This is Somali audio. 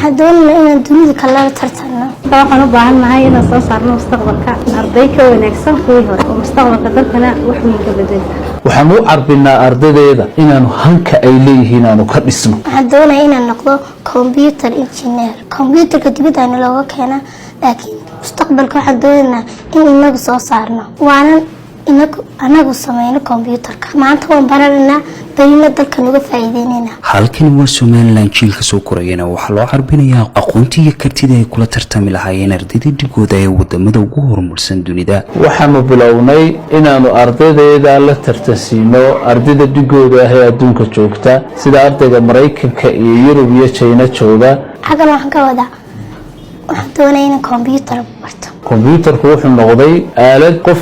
Waxaan doonaynaa inaan dunida kale la tartanno. Waxaan u baahannahay inaan soo saarno mustaqbalka arday ka wanaagsan kuwii hore oo mustaqbalka dalkana wax weyn ka bedeli kara. Waxaan u carbinaa ardaydeeda inaanu hanka ay leeyihiin aanu ka dhisno. Waxaan doonayaa inaan noqdo computer engineer. Computerka dibadda looga keenaa, laakiin mustaqbalka waxaan doonaynaa in inagu soo saarno, waanan inagu anagu sameyno computerka. Maanta waan baranaynaa, berina dalka nuga faa'iideynayna. Halkani waa Somaliland. Jiilka soo korayana waxaa loo carbinayaa aqoontii iyo kartida ay kula tartami lahaayeen ardayda dhigooda ee wadamada ugu horumarsan dunida. Waxaanu bilownay inaanu ardaydeeda la tartansiino ardayda dhigooda ah ee adduunka joogta, sida ardayga Maraykanka iyo Yurub iyo Jayna jooga. Xaggan waxaan ka wadaa, waxaan doonaya inaan computer barto. Kombyuutarku wuxuu noqday aalad qof